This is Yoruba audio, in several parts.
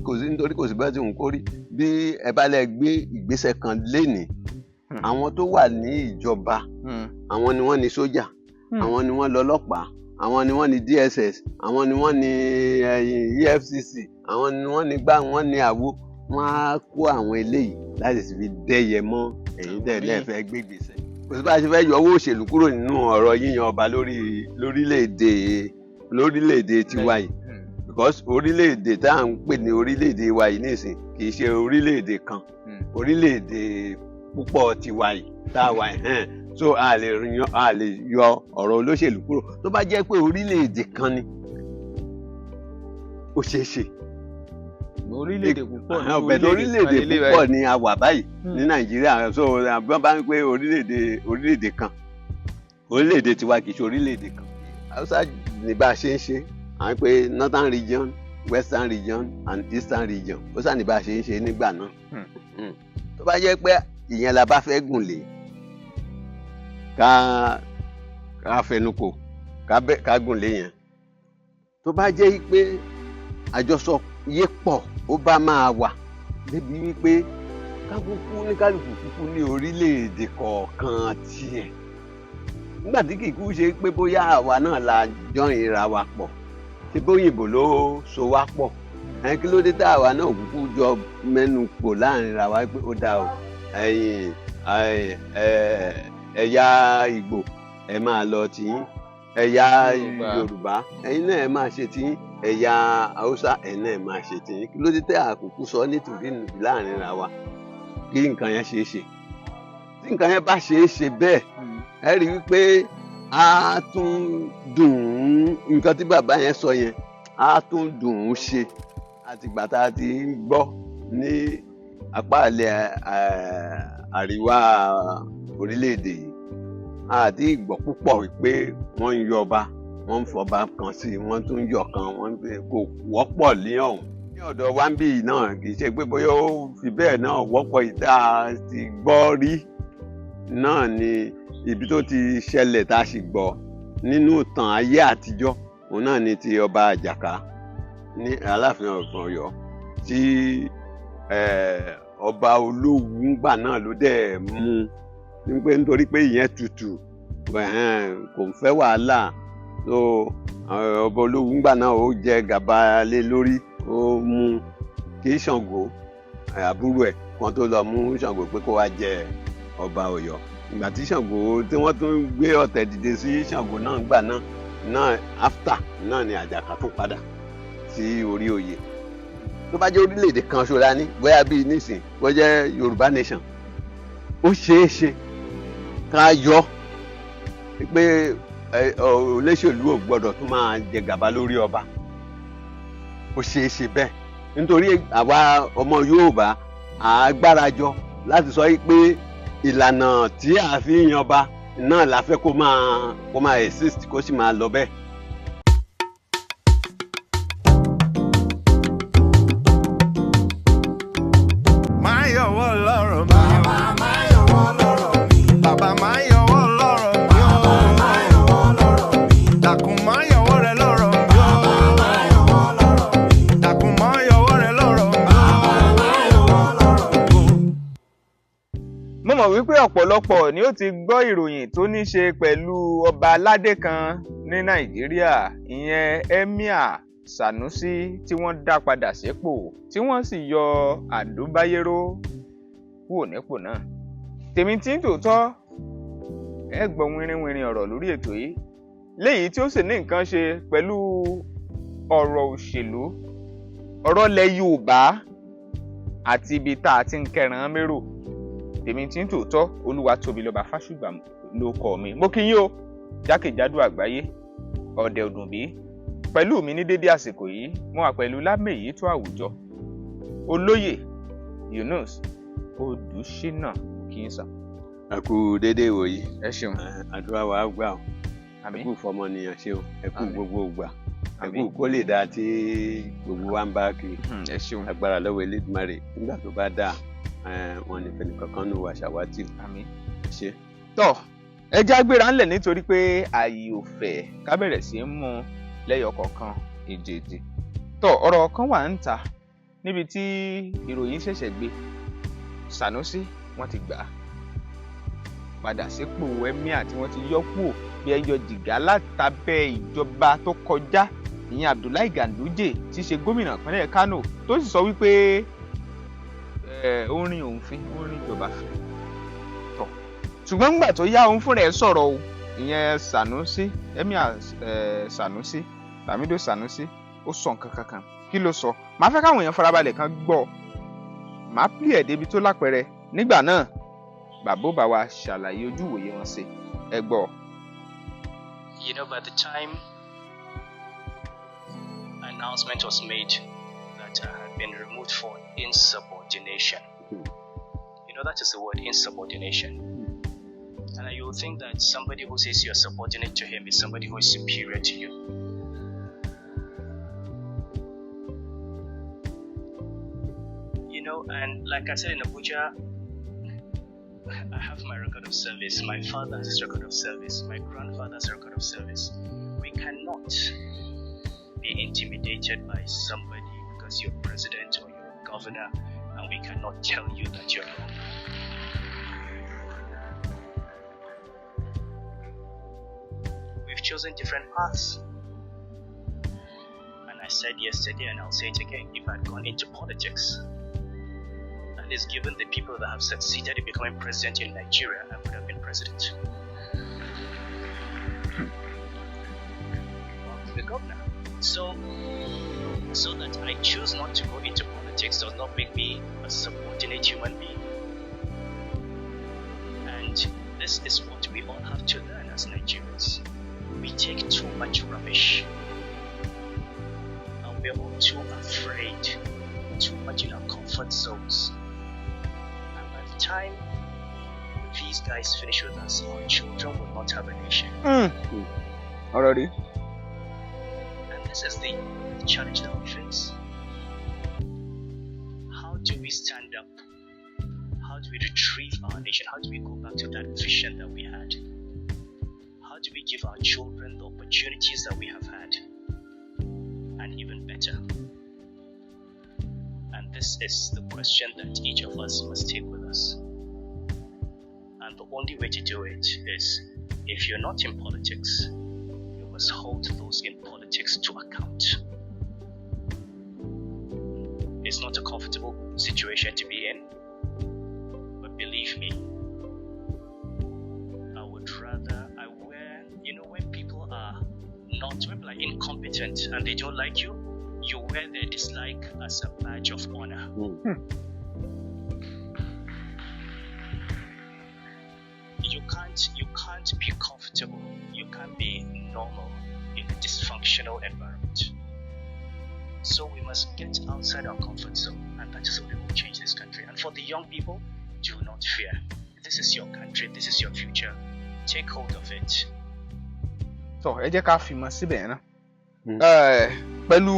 Kò sí, nítorí kò sí bẹ́ẹ̀ tí òun kó rí. Bí ẹ bá lẹ gbé ìgbésẹ̀ kan lénìí, àwọn tó wà ní ìjọba, àwọn ni wọ́n ní sójà, àwọn ni wọ́n lọ́lọ́pàá, àwọn ni wọ́n ní DSS, àwọn ni wọ́n ní EFCC, àwọn ni wọ́n ní gbá, wọ́n ní àwo. Wọ́n á kó àwọn eléyìí láti fi dẹ́yẹ mọ́ ẹ̀yin tẹ́ ẹ fẹ́ gbé ìgbésẹ̀. Kò sí bá a ṣe fẹ́ yọ owó òṣèlú kúrò nínú ọ̀rọ̀ yíyan ọba lórí lórílẹ̀-èdè tiwa yìí, because orílẹ̀-èdè tá à ń pè ní orílẹ̀-èdè wa yìí nísìn kì í ṣe orílẹ̀-èdè kan, orílẹ̀-èdè púpọ̀ tiwa yìí tá a wà hẹ́n. So a lè yọ ọ̀rọ̀ olóṣèlú kúrò. Tó bá jẹ́ pé orílẹ̀-èdè kan ni, ó ṣeé ṣe. Orílẹ̀-èdè púpọ̀ ní. Ọ̀bẹ tó orílẹ̀-èdè púpọ̀ ni a wà báyìí ní Nàìjíríà. So bí wọ́n bá ń pé orílẹ̀-èdè kan, orílẹ̀-èdè tiwa kì í ṣe orílẹ̀-èdè kan. Haúsá ní bá a ṣe ń ṣe, à ń pè Northern Region, Western Region and Eastern Region. Ó sà ní bá a ṣe ń ṣe nígbà náà. Tó bá jẹ́ pé ìyẹn la bá fẹ́ gùn lé, ká fẹnukò, ká gùn lé yẹn. Tó bá jẹ́ pé àjọsọ yé pọ̀, ó bá máa wà débi wípé kákúkú ní kálukú kúkú ní orílẹ̀-èdè kọ̀ọ̀kan tiẹ̀, nígbà tí kì í kú ṣe pé bóyá àwa náà la join ra wa pọ̀, ṣé bóyìnbó ló so wá pọ̀ ẹ̀, kí ló dé tá àwa náà kúkú jọ mẹ́nu pò láàrin ra wa pé ó dáa o, ẹ̀yin ẹ̀yà Ìgbò, ẹ máa lọ tiyín, ẹ̀yà Yorùbá, ẹ̀yin náà ẹ máa ṣe tiyín, ẹ̀yà Haúsá, ẹ̀yin náà ẹ máa ṣe tiyín? Kí ló dé tẹ́ àkókò sọ nítorí nùbí láàrin ra wa kí nǹkan yẹn ṣeé ṣe? Tí nǹkan yẹn bá ṣeé ṣe bẹ́ẹ̀, ẹ rí i wípé á tún dùn ún. Nǹkan tí bàbá yẹn sọ yẹn á tún dùn ún ṣe. Àtìgbà tá a ti ń gbọ́ ní apá ilẹ̀ àríwá orílẹ̀-èdè yìí, àti ìgbọ́ púpọ̀ wípé wọ́n ń yọ ọba, wọ́n ń fọba kan sí i, wọ́n tún ń yọ kan, wọ́n kò wọ́pọ̀ ní ọ̀hún. Ní ọ̀dọ̀ wa ń bí náà, kì í ṣe pé bóyá ó fi bẹ́ẹ̀ náà wọ́pọ̀. Ìta ti gbọ́ rí náà ni ibi tó ti ṣẹlẹ̀ tá a sì gbọ́ nínú ìtàn ayé àtijọ́, òun náà ni ti ọba Àjàká ní Aláàfin Ọ̀yọ́, tí ọba Olówu ńgbà náà ló dẹ̀ mú un pé nítorí pé ìyẹn tutù, kò ń fẹ́ wàhálà. So ọba Olówu ńgbà náà, ó jẹ gàba lé lórí, ó mú kí Ṣàngó àbúrò ẹ̀ kan tó lọ mú Ṣàngó pé kó wá jẹ ọba Ọ̀yọ́. Ìgbà tí Ṣàngó, tí wọ́n tún gbé ọ̀tẹ̀ dìde sí Ṣàngó náà gbà náà, after náà ni Àjàká tún padà sí orí oyè. Tó bá jẹ́ orílẹ̀-èdè kan ṣola ní, bóyá bíi nísìn, bó jẹ́ Yorùbá nation, ó ṣeé ṣe ká yọ pé olóṣèlú ò gbọ́dọ̀ tún máa jẹ gàba lórí ọba. Ó ṣeé ṣe bẹ́ẹ̀, nítorí àwa ọmọ Yorùbá à gbárajọ láti sọ pé ìlànà tí a fi ń yan ọba náà la fẹ́ kó máa exist, kó sì máa lọ bẹ́ẹ̀. Máa yọ̀wọ́ lọ́rọ̀ mi. Bàbá, máa yọ̀wọ́ lọ́rọ̀ mi. Bàbá, máa yọ̀wọ́ lọ́rọ̀ mi. Bàbá, máa yọ̀wọ́ lọ́rọ̀ mi. Dàkún, máa yọ̀wọ́ rẹ lọ́rọ̀ mi. Bàbá, máa yọ̀wọ́ lọ́rọ̀ mi. Dàkún, máa yọ̀wọ́ rẹ lọ́rọ̀ mi. Bàbá, máa yọ̀wọ́ lọ́rọ̀ mi. Mo mọ̀ wípé ọ̀pọ̀lọpọ̀ ni ó ti gbọ́ ìròyìn tó ní ṣe pẹ̀lú ọba aládé kan ní Nàìjíríà, ìyẹn Emir Sanusi, tí wọ́n dá padà sípò, tí wọ́n sì yọ Ado Bayero kúrò nípò náà. Tèmi tí ń tòótọ́, ẹ gbọ́ wínrínwínrín ọ̀rọ̀ lórí ètò yìí, léyìí tí ó sì ní nǹkan ṣe pẹ̀lú ọ̀rọ̀ òṣèlú, ọ̀rọ̀ ilẹ̀ Yorùbá àti ibi tá a ti ń kẹran mérò. Tèmi tí ń tòótọ́, Olúwatóbilọ́ba Fásùgbà ló kọ mi. Mo kí yín o jákèjádò àgbáyé, ọ̀dẹ̀ òdùnbí pẹ̀lú mi ní dédé àsìkò yìí. Mo wà pẹ̀lú lámèyí tó àwùjọ, olóyè Yunus Odùṣínà, kì í sàn. Ẹ kú déédéé ìwòyí. Ẹ ṣeun. Àdúrà wa gbà o. Ẹ Àmín. kú fọmọnìyàn ṣe o, ẹ kú Àmín. gbogbo ìgbà, ẹ kú Àmín. kó lè dáa tí gbogbo wa ń bá kiri. Ẹ ṣeun. Agbára lọ́wọ́ Elédùmarè, nígbà tó bá dáa, wọn ní fẹ́ni kankan nù wá ṣàwátì. Àmín. Ẹ ṣé. Tọ́ ẹ já gbéra ńlẹ̀, nítorí pé ààyè ò fẹ̀, ká bẹ̀rẹ̀ sí í mú un lẹ́yọ kọ̀ọ̀kan èjèèjì. Tọ́, ọ̀rọ̀ kan wà ń ta. Níbi tí ìròyìn ṣẹ̀ṣẹ̀ gbé, Sanusi, wọ́n ti gbà á padà sípò emir tí wọ́n ti yọ kúò bí ẹyọ jìgá látàbẹ́ ìjọba tó kọjá, ìyẹn Abdullahi Ganduje tí í ṣe gómìnà ìpínlẹ̀ Kano, tó sì sọ wípé ó ń rin òun fín, ó ń rin ìjọba fín tọ̀. Ṣùgbọ́n nígbà tó yá, òun fúnra ẹ̀ sọ̀rọ̀ o, ìyẹn Sanusi, Emir Sanusi, Lamido Sanusi, ó sọ nǹkan kankan. Kí ló sọ? Màá fẹ́ káwọn èèyàn farabalẹ̀ kan gbọ́. Màá pìlì ẹ̀ débi tó lápẹẹrẹ. Nígbà náà, bàbá ó bá wa ṣàlàyé ojú ìwòye wọn sí. Ẹ gbọ́. By the time announcement was made that I had been removed for insubordination. That is the word, insubordination. And you would think that somebody who says you're subordinate to him is somebody who is superior to you. And like I said in Abuja, I have my record of service, my father has his record of service, my grandfather's record of service. We cannot be intimidated by somebody because you're president or you're a governor, and we cannot tell you that you're wrong. We've chosen different paths. And I said yesterday, and I'll say it again, if I'd gone into politics, at least given the people that have succeeded in becoming president in Nigeria, I would have been president. Or the governor. So that I choose not to go into politics does not make me a subordinate human being. And this is what we all have to learn as Nigerians. We take too much rubbish. And we're all too afraid, too much in our comfort zones. And by the time these guys finish with us, our children will not have a nation. Ọ̀rọ̀ rí. And this is the challenge that we face. How do we stand up? How do we retrieve our nation? How do we go back to that vision that we had? How do we give our children the opportunities that we have had? And even better. And this is the question that each of us must take with us. And the only way to do it is, if you're not in politics, you must hold those in politics to account. It's not a comfortable situation to be in, but believe me, I would rather I wear, when people are not, when people are incompetent and they don't like you, you wear their dislike as a badge of honor. You can't be comfortable. You can't be normal in a dysfunctional environment. So we must get outside our comfort zone, and that is what will change this country. And for the young people, do not fear. This is your country, this is your future. Take hold of it. Tọ, ẹ jẹ́ ká fi mọ síbẹ̀ yẹn náà. Pẹ̀lú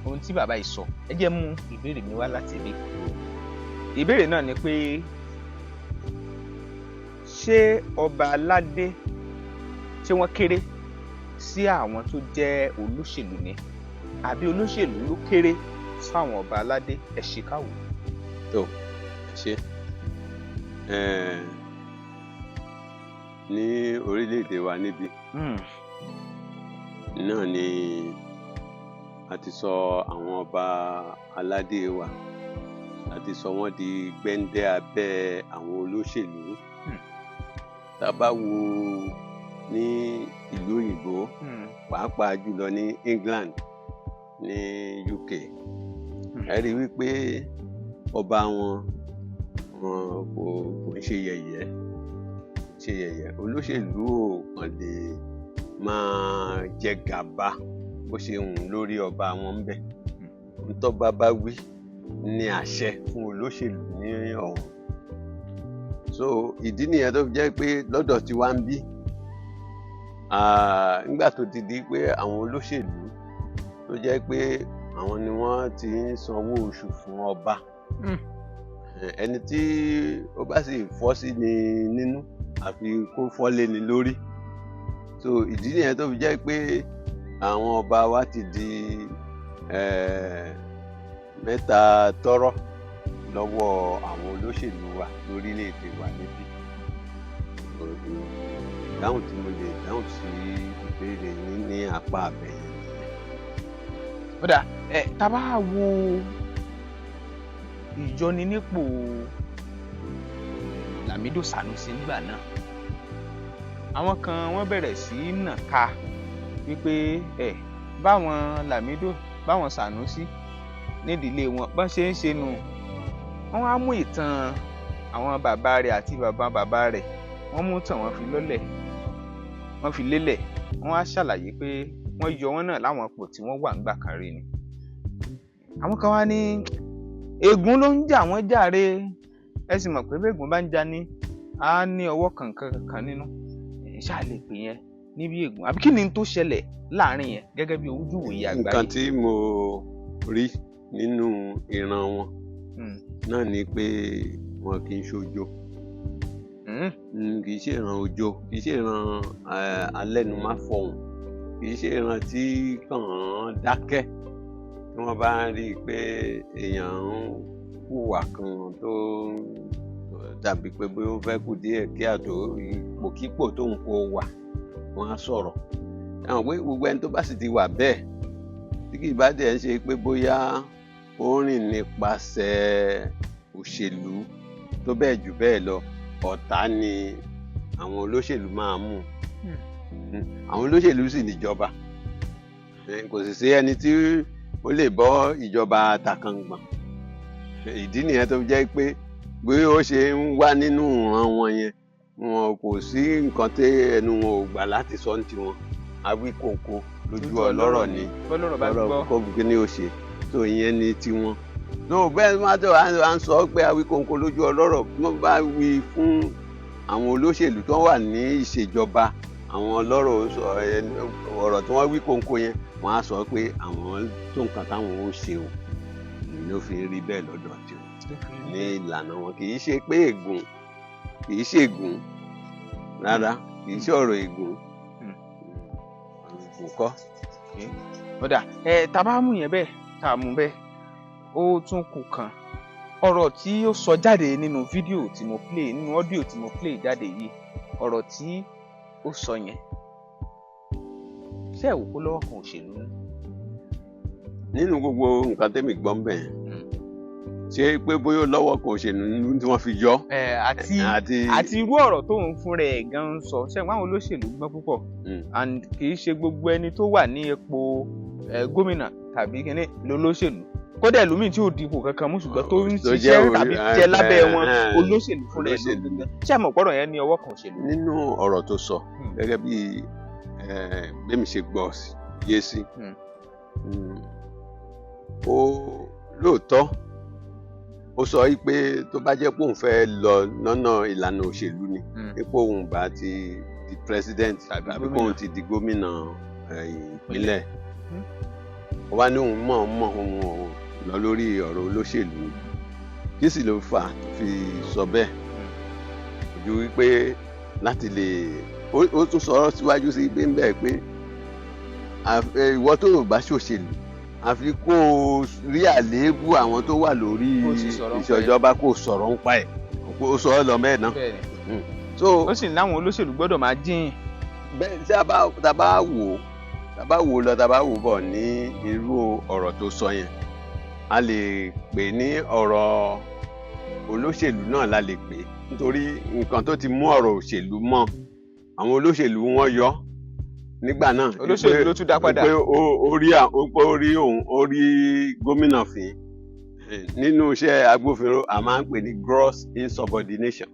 ohun tí bàbá yìí sọ, ẹ jẹ́ mú ìbéèrè mi wá láti ilé. Ìbéèrè náà ni pé, ṣé ọba aládé, ṣé wọ́n kéré sí àwọn tó jẹ́ olóṣèlú ni, àbí olóṣèlú ló kéré sáwọn ọba aládé? Ẹ ṣe káwò. Tó ṣe ní orílẹ̀-èdè wa níbí náà ni a ti sọ àwọn ọba aládé wa, a ti sọ wọ́n di gbẹ́ndẹ́ abẹ́ àwọn olóṣèlú. Tá a bá wo ní ìlú òyìnbó, pàápàá jùlọ ní England, ní UK, ẹ rí i wípé ọba wọn, wọn kò ń ṣe yẹ̀yẹ́ ṣe yẹ̀yẹ́. Olóṣèlú ò kàn lè máa jẹ gàba bó ṣe wù ú lórí ọba wọn ń bẹ̀. Ntọ́ba bá wí ní àṣẹ fún olóṣèlú ní ọ̀hún. So ìdí nìyẹn tó fi jẹ́ pé lọ́dọ̀ tiwa ń bí, nígbà tó ti di pé àwọn olóṣèlú tó jẹ́ pé àwọn ni wọ́n ti ń sanwó oṣù fún ọba, ẹni tí ó bá sì fọ́ sí ni nínú, àfi kó fọ́ lé ni lórí. So ìdí nìyẹn tó fi jẹ́ pé àwọn ọba wa ti di mẹ́ta tọ́rọ́ lọ́wọ́ àwọn olóṣèlú wa lórílẹ̀‐èdè wa níbí. Ìdáhùn tí mo lè dáhùn sí ìbéèrè yín ní apá abẹ́yẹn nìyẹn. Ó dà, ẹ tá a bá wo ìyọninípò Lamido Sanusi nígbà náà, àwọn kan wọ́n bẹ̀rẹ̀ sí í nàka wípé ẹ báwọn Lamido, báwọn Sanusi nídìílé wọn bọ́n ṣe ń ṣe nù. Wọ́n wá mú ìtàn àwọn bàbá rẹ̀ àti bàbá bàbá rẹ̀, wọ́n mú tàn wọ́n fi lọ́lẹ̀, wọ́n fi lélẹ̀. Wọ́n wá ṣàlàyé pé wọ́n yọ wọ́n náà láwọn ipò tí wọ́n wà ńgbà kan rí ni. Àwọn kan wá ní ègún ló ń jà wọ́n jàre. Ẹ sì mọ̀ pé bẹ́ẹ̀gùn bá ń ja ní á ní ọwọ́ kankan kan nínú. Ẹ ṣáà lè pè yẹn níbi ègún, àbí kí ni tó ṣẹlẹ̀ láàrin yẹn gẹ́gẹ́ bí ojú ìwòye àgbáyé? Nǹkan tí mo rí nínú ìran wọn náà ni pé wọn kì í ṣojo. Kì í ṣe ìran ojo, kì í ṣe ìran alẹ́numáfọ̀hùn, kì í ṣe ìran tí kàn án dákẹ́ tí wọ́n bá ń rí i pé èèyàn ń hùwà kan tó dàbí pé bóyá ó fẹ́ kù díẹ̀ kí àtò ipòkípò tó ń kó wà, wọ́n á sọ̀rọ̀. Àwọn pé gbogbo ẹni tó bá sì ti wà bẹ́ẹ̀, tí kì í bá dẹ̀ ń ṣe pé bóyá ó rìn nípasẹ̀ òṣèlú tó bẹ́ẹ̀ jù bẹ́ẹ̀ lọ, ọ̀tá ni àwọn olóṣèlú máa mú. Àwọn olóṣèlú sì níjọba. Kò sì sí ẹni tí ó lè bọ́ ìjọba takàngbọ̀n. Ìdí nìyẹn tó jẹ́ pé bí ó ṣe ń wá nínú ìran wọn yẹn, wọn kò sí nǹkan tí ẹnu wọn ò gbà láti sọ ní tiwọn. Awíkòǹkò lójú ọlọ́rọ̀ ni. Bọ́lọ́rọ̀ bá gbọ́, kó kí ni ó ṣe tó ìyẹn ní tiwọn. Tó bẹ́ẹ̀ má tó à ń sọ pé awíkòǹkò lójú ọlọ́rọ̀, wọ́n bá wí fún àwọn olóṣèlú tó wà ní ìṣèjọba, àwọn ọlọ́rọ̀ sọ ọ̀rọ̀ tí wọ́n wí kòǹkò yẹn, wọ́n á sọ pé àwọn tó nǹkan táwọn ó ṣe o ló fi rí bẹ́ẹ̀ lọ́dọ̀ tiwọn ní ìlànà wọn. Kì í ṣe pé ègún, kì í ṣe ègún rárá, kì í ṣe ọ̀rọ̀ ègún, ègún kọ́. Ó dà, ẹ tá a bá mú yẹn bẹ́ẹ̀, tá a mú bẹ́ẹ̀, ó tún kù kan. Ọ̀rọ̀ tí ó sọ jáde nínú fídíò tí mo play, nínú audio tí mo play jáde yìí, ọ̀rọ̀ tí ó sọ yẹn, ṣé ẹ wò kó lọ́wọ́ kan òṣèlú ní? Nínú gbogbo nǹkan tẹ́mi gbọ́ ń bẹ̀, ṣé pé bóyá ó lọ́wọ́ kan òṣèlú nínú tí wọ́n fi yọ? Ẹ àti irú ọ̀rọ̀ tóun fún rẹ̀ gan ń sọ, ṣé àwọn olóṣèlú gbọ́n púpọ̀, and kì í ṣe gbogbo ẹni tó wà ní ipò gómìnà tàbí kíní lolóṣèlú. Kódà ẹlòmíì tí ò dipò kankan mú ṣùgbọ́n tó ń ṣiṣẹ́ tàbí jẹ lábẹ́ wọn, olóṣèlú fún rẹ̀ ló. Ṣé àmọ̀ pọ̀rọ̀ yẹn ní ọwọ́ kan òṣèlú? Nínú ọ̀rọ̀ tó sọ, gẹ́gẹ́ bí bẹ́mi ṣe gbọ́ yé sí, ó lóòótọ́ ó sọ yìí pé tó bá jẹ́ pé òun fẹ́ lọ lọ́nà ìlànà òṣèlú ni, ipò òun bá ti di president tàbí kóun ti di gómìnà ìpínlẹ̀. Ó wá ní òun mọ̀ mọ̀ òun ò lọ lórí ọ̀rọ̀ olóṣèlú. Kí sì ló fà á tó fi sọ bẹ́ẹ̀? Ju wípé láti lè ó tún sọ síwájú sí pé ń bẹ́ẹ̀ pé ìwọ tó o bá ṣòṣèlú, àfi kó o rí àléébù àwọn tó wà lórí ìṣèjọba, kó o sọ̀rọ̀ ń pa ẹ̀, kó o sọ ọ́ lọ bẹ́ẹ̀ náà. So ó sì láwọn olóṣèlú gbọ́dọ̀ máa jíyìn. Bẹ́ẹ̀ tí a bá wò, tá bá wò lọ, tá bá wò bọ̀ ní irú ọ̀rọ̀ tó sọ yẹn, a lè pè ní ọ̀rọ̀ olóṣèlú náà la lè pè, nítorí nǹkan tó ti mú ọ̀rọ̀ òṣèlú mọ́. Àwọn olóṣèlú wọn yọ nígbà náà. Olóṣèlú ló tún dá padà. Pé ó rí òun, ó rí gómìnà fín. Nínú iṣẹ́ agbófinró, a máa ń pè ní gross insubordination,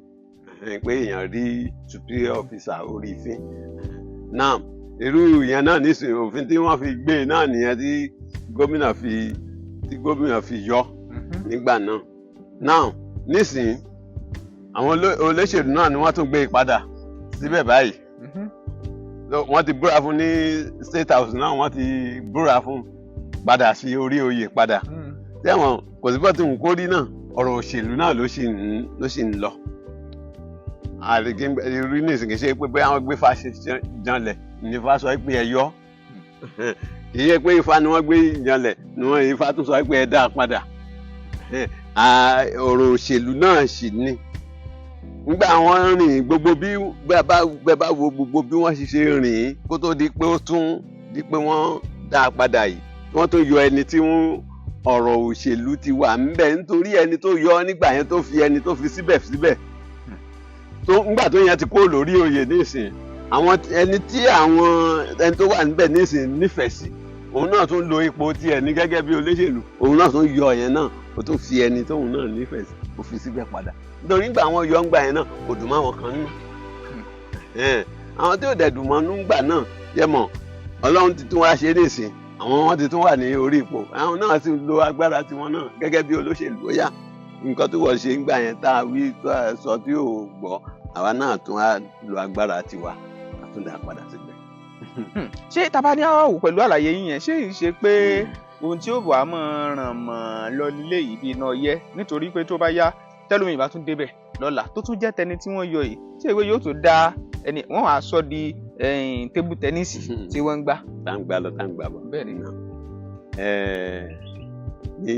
pé èèyàn rí superior officer, ó rí fín náà. Irú ìyẹn náà nísìnyí, òfin tí wọ́n fi gbé náà nìyẹn tí gómìnà fi yọ nígbà náà. Now nísìnyí, àwọn olóṣèlú náà ni wọ́n tún gbé padà síbẹ̀ báyìí. Wọ́n ti búra fún ní State House náà, wọ́n ti búra fún padà sí orí oyè padà. Tẹ́wọ̀n kò sí bọ́ tí n kó rí náà, ọ̀rọ̀ òṣèlú náà ló sì ń lọ. Àríkí irú nísìnyí, ṣe pé bóyá wọ́n gbé fáṣe janlẹ̀ ní fá sọ pé ẹ yọ. Kì í ṣe pé Ifá ni wọ́n gbé yanlẹ̀ ni wọ́n Ifá tún sọ pé ẹ dá a padà. Ọ̀rọ̀ òṣèlú náà sì ni. Nígbà wọ́n rìn gbogbo, bí bẹ́ẹ̀ bá wo gbogbo bí wọ́n ṣe ṣe rìn kó tó di pé ó tún di pé wọ́n dá a padà yìí, wọ́n tún yọ ẹni tí wọ́n, ọ̀rọ̀ òṣèlú ti wà ńbẹ̀, nítorí ẹni tó yọ nígbà yẹn, tó fi ẹni tó fi síbẹ̀ síbẹ̀, tó ńgbà tó yẹn ti kó lórí oyè nísìn, àwọn ẹni tí àwọn ẹni tó wà níbẹ̀ nísìn nífẹ̀ẹ́ sí, òun náà tún lo ipò tiẹ̀ ní gẹ́gẹ́ bí olóṣèlú, òun náà tún yọ yẹn náà, ó tún fi ẹni tóun náà nífẹ̀ẹ́ sí, ó fi síbẹ̀ padà, nítorí nígbà wọn yọ ńgbà yẹn náà, kò dùn mọ́ àwọn kan nínú. Àwọn tí ò dẹ̀ dùn mọ́ nígbà náà yẹ mọ̀, Ọlọ́run ti tún wá ṣe é nísìn, àwọn wọn ti tún wà ní orí ipò, àwọn náà sì lo agbára tiwọn náà gẹ́gẹ́ bí olóṣèlú. Ó yá, nǹkan tó wọ́n ṣe ńgbà yẹn tá a wí, tó a sọ tí ò gbọ́, àwa náà tún á lo agbára tiwa, a tún dá padà síbẹ̀. Ṣé tá bá ní àwọn wò pẹ̀lú àlàyé yín yẹn, ṣé kìí ṣe pé ohun tí ó wà mọ́ ràn mọ́ lọ nílé yìí bí iná ọyẹ́, nítorí pé tó bá yá, tẹ́lómi ìbá tún débẹ̀ lọ́la tó tún jẹ́ tẹni tí wọ́n yọ yìí, ṣé ìwé yóò tún dá ẹni wọ́n á sọ di table tennis tí wọ́n ń gbá? Tá ń gbá lọ, tá ń gbá bọ̀. Bẹ́ẹ̀ ni. Ní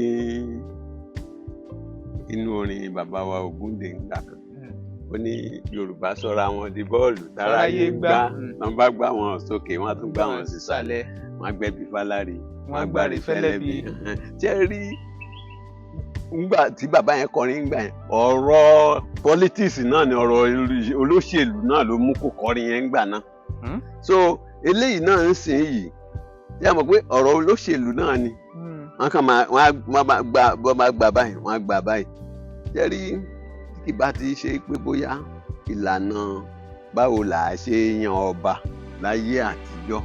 inú orin bàbá wa Ògúndé ńgbà kan, ó ní Yorùbá sọra wọn di bọ́ọ̀lù táráyé ń gbá, wọn bá gbá wọn sókè, wọn á tún gbá wọn sísàlẹ̀, wọn á gbẹ́bí fáláre, wọn á gbáre fẹ́lẹ́bí. Ṣé ẹ rí ngbà tí bàbá yẹn kọrin ngbà yẹn, ọ̀rọ̀ politics náà ni, ọ̀rọ̀ olóṣèlú náà ló mú kó kọrin yẹn ngbà náà. So eléyìí náà ń sìn yìí tí a mọ̀ pé ọ̀rọ̀ olóṣèlú náà ni, wọ́n kàn máa wọ́n á gbà, wọ́n máa gbà báyìí, wọ́n á gbà báyìí. Ṣé rí, tí kì bá ti ṣe pé bóyá ìlànà báwo là á ṣe yan ọba láyé àtijọ́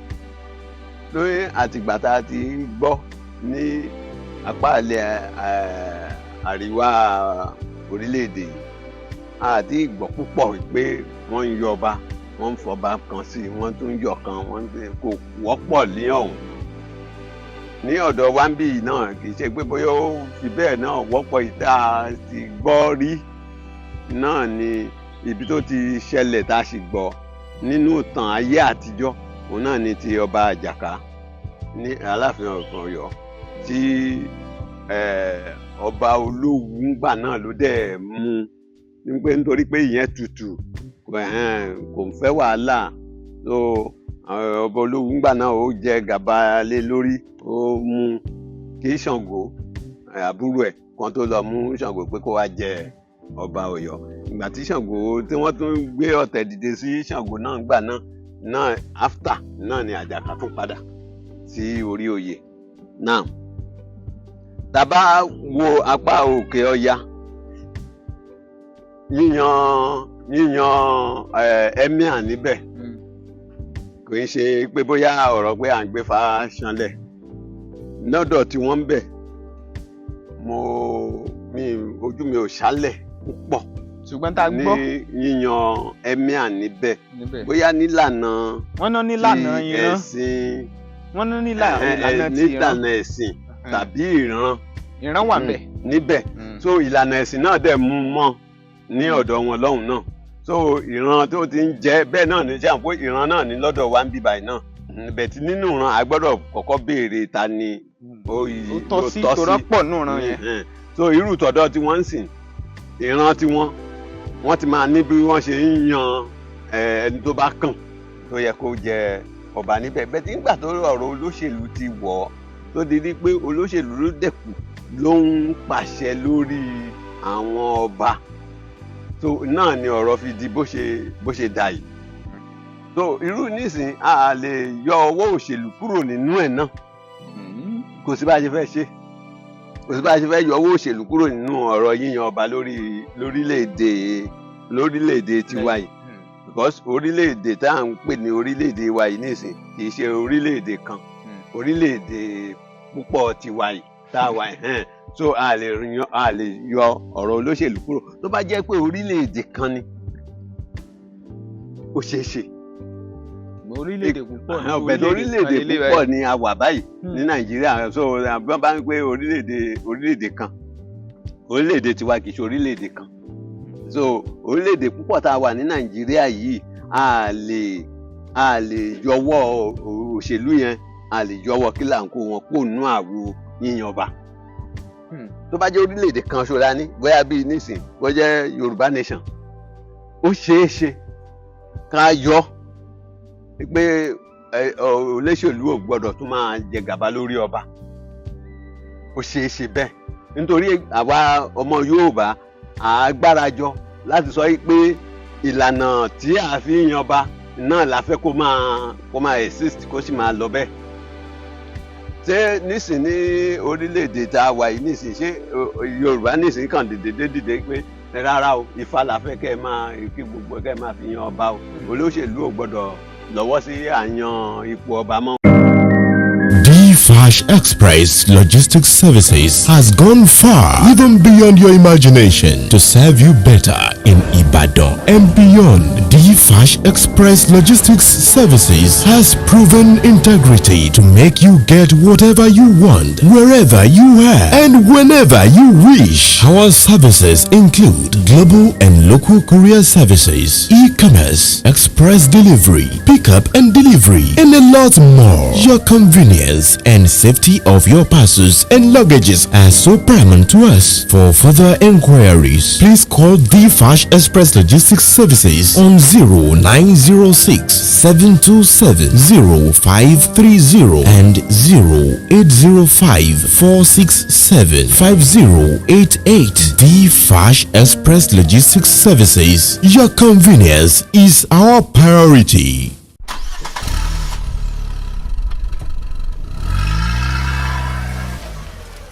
lórí, àtìgbà tá a ti ń gbọ́ ní apá ilẹ̀ àríwá orílẹ̀-èdè yìí, àti ìgbọ́ púpọ̀ pé wọ́n ń yọ ọba, wọ́n ń fọba kan sí i, wọ́n tún yọ kan, wọ́n kò wọ́pọ̀ ní ọ̀hún. Ní ọ̀dọ̀ wa ń bí yìí náà, kì í ṣe pé bóyá ó fi bẹ́ẹ̀ náà wọ́pọ̀. Ìta ti gbọ́ rí náà ni ibi tó ti ṣẹlẹ̀ tá a sì gbọ́ nínú ìtàn ayé àtijọ́, òun náà ni ti ọba Àjàká ní Aláàfin Ọ̀yọ́, tí ọba Olówu ńgbà náà ló dẹ̀ mú un pé nítorí pé ìyẹn tutù, kò ń fẹ́ wàhálà. So ọba Olówu ńgbà náà, ó jẹ gàba lé lórí, ó mú kí Ṣàngó, àbúrò ẹ̀ kan tó lọ mú Ṣàngó pé kó wá jẹ ọba Ọ̀yọ́. Ìgbà tí Ṣàngó, tí wọ́n tún gbé ọ̀tẹ̀ dìde sí Ṣàngó náà ńgbà náà náà, after náà ni Àjàká tún padà sí orí oyè náà. Tá bá wo apá òkè ọya, yíyan emir níbẹ̀ kò ń ṣe pé bóyá ọ̀rọ̀ pé à ń gbé fa ṣanlẹ̀ lọ́dọ̀ tí wọ́n ń bẹ̀. Mo mi ojú mi ò ṣálẹ̀ púpọ̀ ṣùgbọ́n tá a ní gbọ́ yíyan emir níbẹ̀ níbẹ̀, bóyá nílànà wọ́n ná nílànà ti ìran ẹ̀sìn, wọ́n ná nílànà ti ìran. Nílànà ẹ̀sìn tàbí ìran. Ìran wà bẹ́ẹ̀. Níbẹ̀. So ìlànà ẹ̀sìn náà dẹ̀ mú mọ́ ní ọ̀dọ̀ wọn lọ́hùn náà. So ìran tó ti ń jẹ́ bẹ́ẹ̀ náà ní sẹ́wọ̀n pé ìran náà ní lọ́dọ̀ wa ń bí báyìí náà bẹ̀ tí nínú ìran, a gbọ́dọ̀ kọ́kọ́ béèrè ta ni ó ó tọ́ sí, torọ́ pọ̀ nù ìran yẹn. So irú tọ̀dọ̀ tí wọ́n ń sìn, ìran tí wọ́n ti máa ní bí wọ́n ṣe ń yan ẹni tó bá kàn tó yẹ kó jẹ ọba níbẹ̀ bẹ́ẹ̀. Tí nígbà tó ọ̀rọ̀ olóṣèlú ti wọ̀ ọ́, tó di ní pé olóṣèlú ló dẹ̀kù ló ń pàṣẹ lórí àwọn ọba, tó náà ni ọ̀rọ̀ fi di bó ṣe dà yìí. So irú nísìn, a lè yọ ọwọ́ òṣèlú kúrò nínú ẹ̀ náà. Kò sí bá a ṣe fẹ́ ṣe, kò sí bá a ṣe fẹ́ yọ ọwọ́ òṣèlú kúrò nínú ọ̀rọ̀ yíyan ọba lórí lórílẹ̀-èdè tiwa yìí, because orílẹ̀-èdè tá à ń pè ní orílẹ̀-èdè wa yìí nísìn, kì í ṣe orílẹ̀-èdè kan, orílẹ̀-èdè púpọ̀ tiwa yìí tá a wà yìí. So a lè yọ ọ̀rọ̀ olóṣèlú kúrò. Tó bá jẹ́ pé orílẹ̀-èdè kan ni, ó ṣeé ṣe. Orílẹ̀-èdè púpọ̀ ní ọ̀bẹ tó orílẹ̀-èdè púpọ̀ ni a wà báyìí ní Nàìjíríà. So bí wọ́n bá ń pé orílẹ̀-èdè kan, orílẹ̀-èdè tiwa kì í ṣe orílẹ̀-èdè kan. So orílẹ̀-èdè púpọ̀ tá a wà ní Nàìjíríà yìí, a lè yọwọ́ òṣèlú yẹn. A lè yọwọ́ kí là ń kó wọn kó nú àwo yíyan ọba. Tó bá jẹ́ orílẹ̀-èdè kan ṣo la ní, bóyá bíi nísìn, bó jẹ́ Yorùbá nation, ó ṣeé ṣe ká yọ pé olóṣèlú ò gbọ́dọ̀ tún máa jẹ gàba lórí ọba. Ó ṣeé ṣe bẹ́ẹ̀, nítorí àwa ọmọ Yorùbá à gbárajọ láti sọ pé ìlànà tí a fi ń yan ọba náà la fẹ́ kó máa exist, kó sì máa lọ bẹ́ẹ̀. Ṣé nísìn ní orílẹ̀-èdè tá a wà yìí nísìn, ṣé Yorùbá nísìn kàn dìde dìde pé rárá o, Ifá la fẹ́ kẹ́ ẹ máa kí gbogbo kẹ́ ẹ máa fi yan ọba o, olóṣèlú ò gbọ́dọ̀ lọ́wọ́ sí àyàn ipò ọba mọ́? D-Fash Express Logistics Services has gone far, even beyond your imagination, to serve you better in Ibadan and beyond. D-Fash Express Logistics Services has proven integrity to make you get whatever you want, wherever you are, and whenever you wish. Our services include global and local courier services, e-commerce, express delivery, pickup and delivery, and a lot more. Your convenience and safety of your parcels and luggages are so paramount to us. For further inquiries, please call the Fash Express Logistics Services on 0906 727 0530 and 0805 467 5088. The Fash Express Logistics Services. Your convenience is our priority.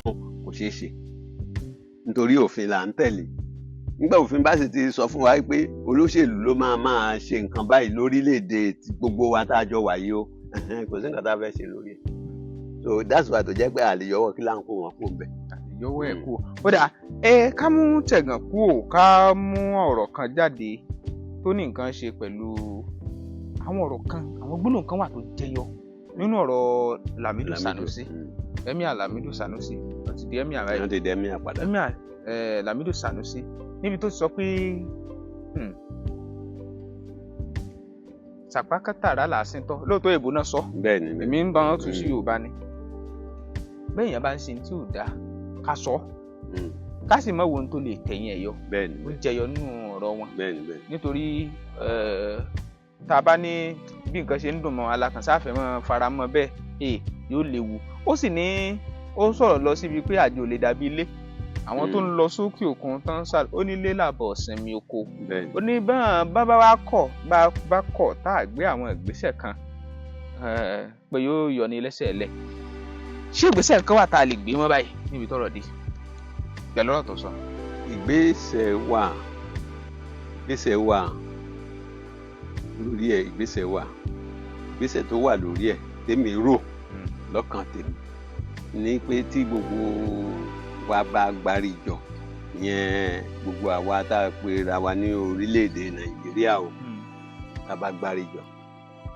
Kò ṣeé ṣe, nítorí òfin là ń tẹ̀lé. Nígbà òfin bá sì ti sọ fún wa pé olóṣèlú ló máa máa ṣe nǹkan báyìí lórílẹ̀‐èdè tí gbogbo wa tá a jọ wà yìí o, kò sí nǹkan tá a fẹ́ ṣe lórí ẹ̀. So that's why tó jẹ́ pé àlè yọwọ́ kí là ń kó wọn kó bẹ̀. Yọwọ́ ẹ̀ kú. Ó dà, ẹ ká mú tẹ̀gàn kú ò, ká mú ọ̀rọ̀ kan jáde tó ní nǹkan ṣe pẹ̀lú àwọn ọ̀rọ̀ kan, àwọn gbólóhùn kan wà tó jẹyọ nínú ọ̀rọ̀ Lamido Sanusi, Emir Lamido Sanusi. Wọ́n ti di emir báyìí. Wọ́n ti di emir padà. Emir Lamido Sanusi, níbi tó ti sọ pé sàpákátàrà làásìn tọ́. Lóòótọ́ èbó náà sọ, bẹ́ẹ̀ ni bẹ́ẹ̀ èmi ń bá wọn tún sí Yorùbá ni. Bẹ́ẹ̀ yẹn bá ń ṣe tí ò dáa, ká sọ ọ́, ká sì mọ wo ohun tó lè tẹ̀yìn ẹ̀ yọ. bẹ́ẹ̀ ni Ó jẹyọ nínú ọ̀rọ̀ wọn, bẹ́ẹ̀ ni bẹ́ẹ̀ nítorí tá a bá ní bí nǹkan ṣe ń dùn mọ́ alákànṣáfẹ́ mọ́ fara mọ́ bẹ́ẹ̀, yóò léwu. Ó sì ní ó sọ̀rọ̀ lọ síbi pé àjò lè dàbí ilé. Àwọn tó ń lọ sókè òkun tán sá, ó ní ilé làbọ̀ sinmi oko. bẹ́ẹ̀ ni Ó ní bá bá wá kọ̀, bá kọ̀ tá a gbé àwọn ìgbésẹ̀ kan, pé yóò yọ ní lẹ́sẹ̀ lẹ̀. Ṣé ìgbésẹ̀ kan wà tá a lè gbé mọ́ báyìí níbi tọ́rọ̀ dé pẹ̀lú ọ̀rọ̀ tó sọ? Ìgbésẹ̀ wà, ìgbésẹ̀ wà lórí ẹ̀. Ìgbésẹ̀ wà. Ìgbésẹ̀ tó wà lórí ẹ̀ tèmi rò lọ́kàn tèmi ní pé tí gbogbo wa bá gbárí jọ yẹn, gbogbo àwa tá a pera wa ní orílẹ̀-èdè Nàìjíríà o, tá a bá gbárí jọ,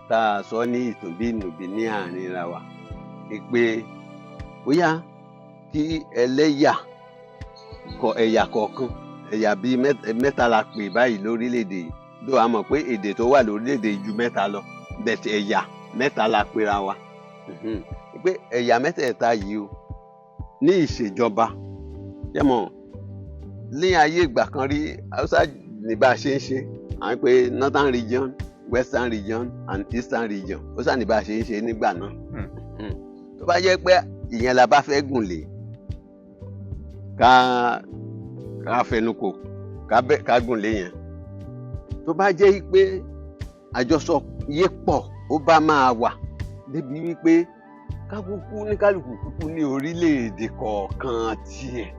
tá a sọ ní ìtòbí ìnùbí ní àárín ra wa pé bóyá kí ẹlẹ́yà kọ ẹ̀yà kọ̀ọ̀kan, ẹ̀yà bíi mẹ́ta la pè báyìí lórílẹ̀‐èdè yìí, ló a mọ̀ pé èdè tó wà lórílẹ̀‐èdè yìí ju mẹ́ta lọ, bẹ̀tẹ̀ ẹ̀yà mẹ́ta la pera wa, pé ẹ̀yà mẹ́tẹ̀ẹ̀ta yìí o ní ìṣèjọba yẹ́mọ̀. Ní ayé ìgbà kan rí, Haúsá ní bá a ṣe ń ṣe, à ń pè northern region, western region and eastern region. Ó sà ní bá a ṣe ń ṣe nígbà náà. Tó bá jẹ́ pé ìyẹn la bá fẹ́ gùn lé, ká fẹnukò, ká gùn lé yẹn. Tó bá jẹ́ pé àjọsọ yé pọ̀, ó bá máa wà débi wípé ká kúkú ní kálukú kúkú ní orílẹ̀-èdè kọ̀ọ̀kan tiẹ̀,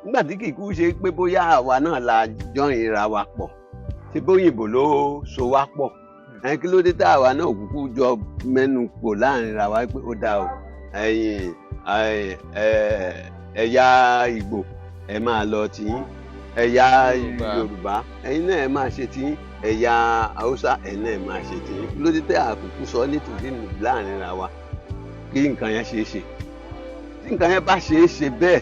nígbà tí kì í kú ṣe pé bóyá àwa náà la jọyìn ra wa pọ̀, ṣe bóyìnbó ló so wá pọ̀ ẹ̀, kí ló dé tá àwa náà kúkú jọ mẹ́nu pò láàrin ra wa pé ó dáa o, ẹ̀yin ẹ̀yà Ìgbò, ẹ máa lọ tiyín, ẹ̀yà Yorùbá. Yorùbá, ẹ̀yin náà ẹ máa ṣe tiyín, ẹ̀yà Haúsá, ẹ̀yin náà ẹ máa ṣe tiyín. Kí ló dé tẹ́ àkókò sọ nítorí láàrin ra wa kí nǹkan yẹn ṣeé ṣe? Tí nǹkan yẹn bá ṣeé ṣe bẹ́ẹ̀,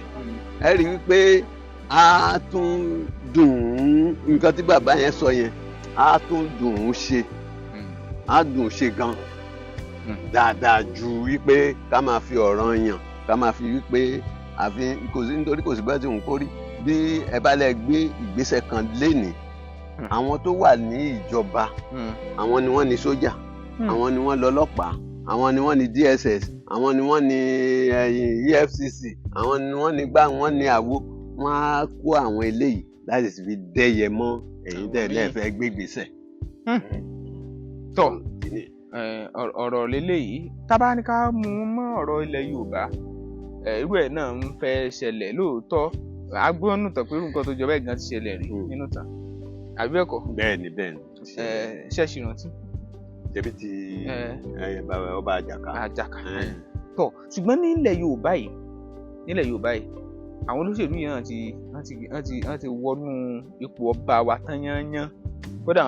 ẹ rí i wípé á tún dùn ún. Nǹkan tí bàbá yẹn sọ yẹn á tún dùn ún ṣe, á dùn ún ṣe gan. Dáadáa ju wípé ká máa fi ọ̀ràn yàn, ká máa fi wípé àfi kò sí, nítorí kò sí bẹ́ẹ̀ tí òun kó rí. Bí ẹ bá lẹ gbé ìgbésẹ̀ kan lénìí, àwọn tó wà ní ìjọba, àwọn ni wọ́n ní sójà, àwọn ni wọ́n lọ́lọ́pàá, àwọn ni wọ́n ní DSS, àwọn ni wọ́n ní EFCC, àwọn ni wọ́n ní gbá, wọ́n ní àwo. Wọ́n á kó àwọn eléyìí láti fi dẹ́yẹ mọ́ ẹ̀yin tẹ́ ẹ lẹ́ẹ̀ fẹ́ gbé ìgbésẹ̀. Tọ́, ọ̀rọ̀ lélẹ́yìí, tá bá ní ká mú un mọ́ ọ̀rọ̀ ilẹ̀ Yorùbá, irú ẹ̀ náà ń fẹ́ ṣẹlẹ̀ lóòótọ́. A gbọ́ nínú ìtàn pé irú nǹkan tó jọ bẹ́ẹ̀ gan ti ṣẹlẹ̀ rí nínú ìtàn, àbí bẹ́ẹ̀ kọ́? Bẹ́ẹ̀ni, bẹ́ẹ̀ni. Ṣé ẹ ṣì rántí? Ṣebí ti bàbá ọba Àjàká. Àjàká. Tọ́, ṣùgbọ́n nílẹ̀ Yorùbá yìí, àwọn olóṣèlú yìí náà ti wọ́n ti wọ́n ti wọ́n ti wọnú ipò ọba wa tán yányán. Kódà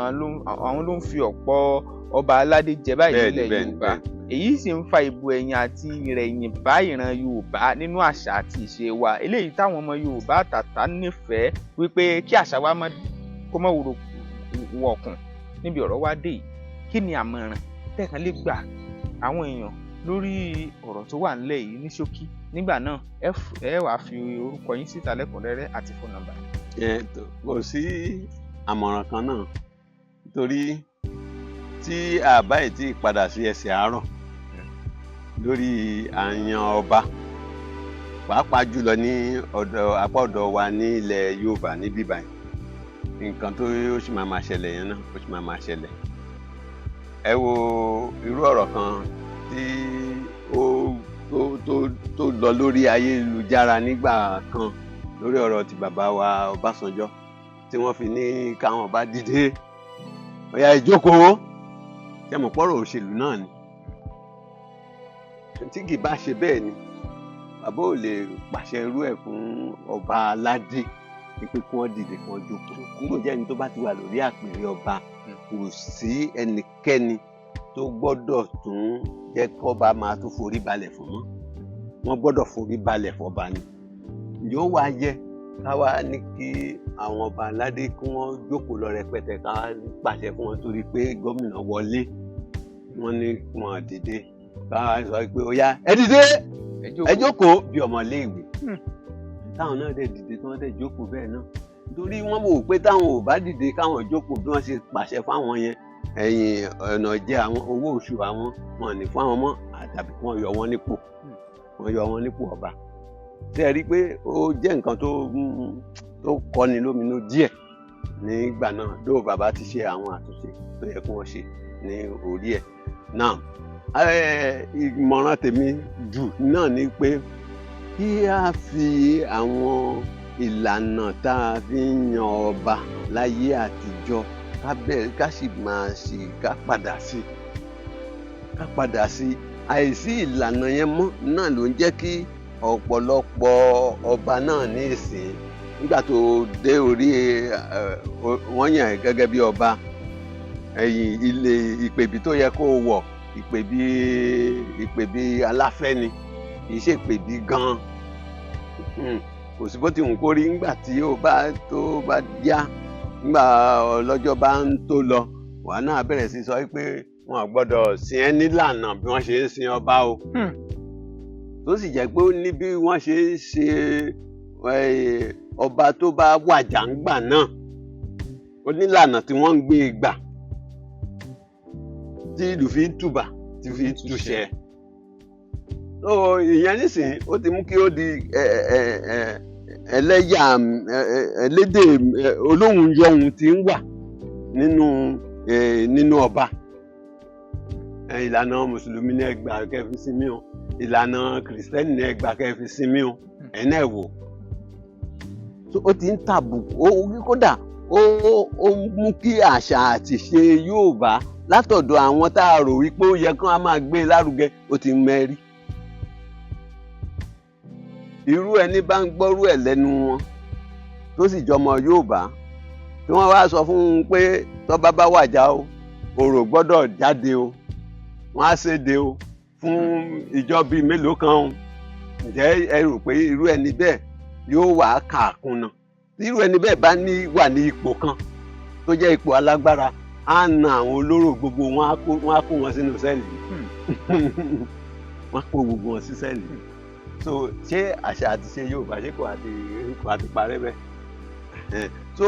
àwọn ló ń fi ọ̀pọ̀ ọba aládé jẹ báyìí nílẹ̀ Yorùbá. Èyí sì ń fa ìbò ẹ̀yìn àti ìrẹ̀yìn bá ìran Yorùbá nínú àṣà àti ìṣe wa, eléyìí táwọn ọmọ Yorùbá àtàtà nífẹ̀ẹ́ wípé kí àṣà wa má kó má wúro wọ̀kùn. Níbi ọ̀rọ̀ wa dé yìí, kí ni àmọ̀ràn tẹ̀kan lè gbà àwọn èèyàn lórí ọ̀rọ̀ tó wà nílẹ̀ yìí ní ṣókí? Nígbà náà, ẹ wàá fi orúkọ yín síta lẹ́kùnrẹ́rẹ́ àti phone number. Ẹ kò sí àmọ̀ràn kan náà, nítorí tí àbá yìí ti padà sí ẹsẹ̀ àárọ̀ lórí àyàn ọba, pàápàá jùlọ ní ọ̀dọ̀ apá ọ̀dọ̀ wa ní ilẹ̀ Yorùbá níbí báyìí, nǹkan tó ó sì máa máa ṣẹlẹ̀ yẹn náà, ó sì máa máa ṣẹlẹ̀. Ẹ wo irú ọ̀rọ̀ kan tí ó tó tó tó lọ lórí ayélujára nígbà kan lórí ọ̀rọ̀ ti bàbá wa Ọbásanjọ́, tí wọ́n fi ní káwọn bá dìde, ọ̀yà ìjókòó. Ṣe mọ̀ pọ́rọ̀ òṣèlú náà ni? Tí kì bá ṣe bẹ́ẹ̀ ni, bàbá ò lè pàṣẹ irú ẹ̀ fún ọba aládé pé kí wọ́n dìde, kí wọ́n jókòó. Nígbà jẹ́ ẹni tó bá ti wà lórí àpèrè ọba, kò sí ẹnikẹ́ni tó gbọ́dọ̀ tún jẹ́ kọ́ba máa tún forí balẹ̀ fún mọ́. Wọ́n gbọ́dọ̀ forí balẹ̀ fọba ni. Yóò wá yẹ ká wá ní kí àwọn ọba aládé kí wọ́n jókòó lọ rẹpẹtẹ, ká wá pàṣẹ fún wọn torí pé gómìnà wọlé, wọ́n ní wọn dìde, ká wá sọ pé ó yá, ẹ dìde, ẹ jókòó bí ọmọléèwé? Táwọn náà dẹ̀ dìde, tí wọ́n dẹ̀ jókòó bẹ́ẹ̀ náà, torí wọ́n wò pé táwọn ò bá dìde káwọn jókòó bí wọ́n ṣe pàṣẹ fáwọn yẹn, ẹ̀yìn ọ̀nà jẹ́ àwọn owó oṣù àwọn wọn ní fún àwọn mọ́, àtàbí kí wọ́n yọ wọ́n nípò, wọ́n yọ wọ́n nípò ọba. Ṣé ẹ rí i pé ó jẹ́ nǹkan tó kọni lóminú díẹ̀ nígbà náà? Dóò bàbá ti ṣe àwọn àtúnṣe tó yẹ kí wọ́n ṣe ní orí ẹ̀ náà. Ìmọ̀ràn tèmi jù náà ni pé kí a fi àwọn ìlànà tá a fi ń yan ọba láyé àtijọ́, ká bẹ̀rẹ̀, ká sì máa ṣe, ká padà sí. Àìsí ìlànà yẹn mọ́ náà ló ń jẹ́ kí ọ̀pọ̀lọpọ̀ ọba náà ní ìsìn, nígbà tó dé orí wọ́n yàn ẹ́ gẹ́gẹ́ bí ọba, ẹ̀yìn ilé ìpèbí tó yẹ kó wọ̀, ìpèbí aláfẹ́ ni, kì í ṣe ìpèbí gan-an. Kò sí bó ti wù kó rí, nígbà tí ó bá tó bá yá, nígbà ọlọ́jọ́ bá ń tó lọ, wàá náà bẹ̀rẹ̀ sí sọ pé wọn ò gbọ́dọ̀ sin ẹ́ nílànà bí wọ́n ṣe ń sin ọba o, tó sì jẹ́ pé ó ní bí wọ́n ṣe ń ṣe ọba tó bá wàjà ńgbà náà, ó nílànà tí wọ́n ń gbé e gbà tí ìlú fi ń tùbà, tí fi ń túṣẹ. So ìyẹn nísìnyí, ó ti mú kí ó di ẹlẹ́yà ẹlédè olóhùn yọhùn tí ń wà nínú ọba. Ìlànà mùsùlùmí ní ẹgbàá kẹfì sinmi o, ìlànà kìrìsìtẹ́nì ní ẹgbàá kẹfì sinmi o. Ẹ̀yin náà wò. So ó ti ń tàbùkù ó, kódà ó mú kí àṣà àti ìṣe Yorùbá látọ̀dọ̀ àwọn tá a rò wípé ó yẹ kí wọ́n máa gbé e lárugẹ, ó ti mẹ́rí. Irú ẹni bá ń gbọ́rú ẹ̀ lẹ́nu wọn, tó sì jọmọ Yorùbá, tí wọ́n wá sọ fún un pé tọ́ba bá wàjà o, orò gbọ́dọ̀ jáde o, wọ́n á séde o fún ìjọ bíi mélòó kan o, ǹjẹ́ ẹ rò pé irú ẹni bẹ́ẹ̀ yóò wà kàkúnna? Tí irú ẹni bẹ́ẹ̀ bá ní wà ní ipò kan tó jẹ́ ipò alágbára, Á na àwọn olóró gbogbo wọn, á kó wọn sínú cell. Wọ́n á kó gbogbo wọn sí cell. So ṣé àṣà àti ìṣe Yorùbá, ṣé kò àti parẹ́ bẹ́ẹ̀? So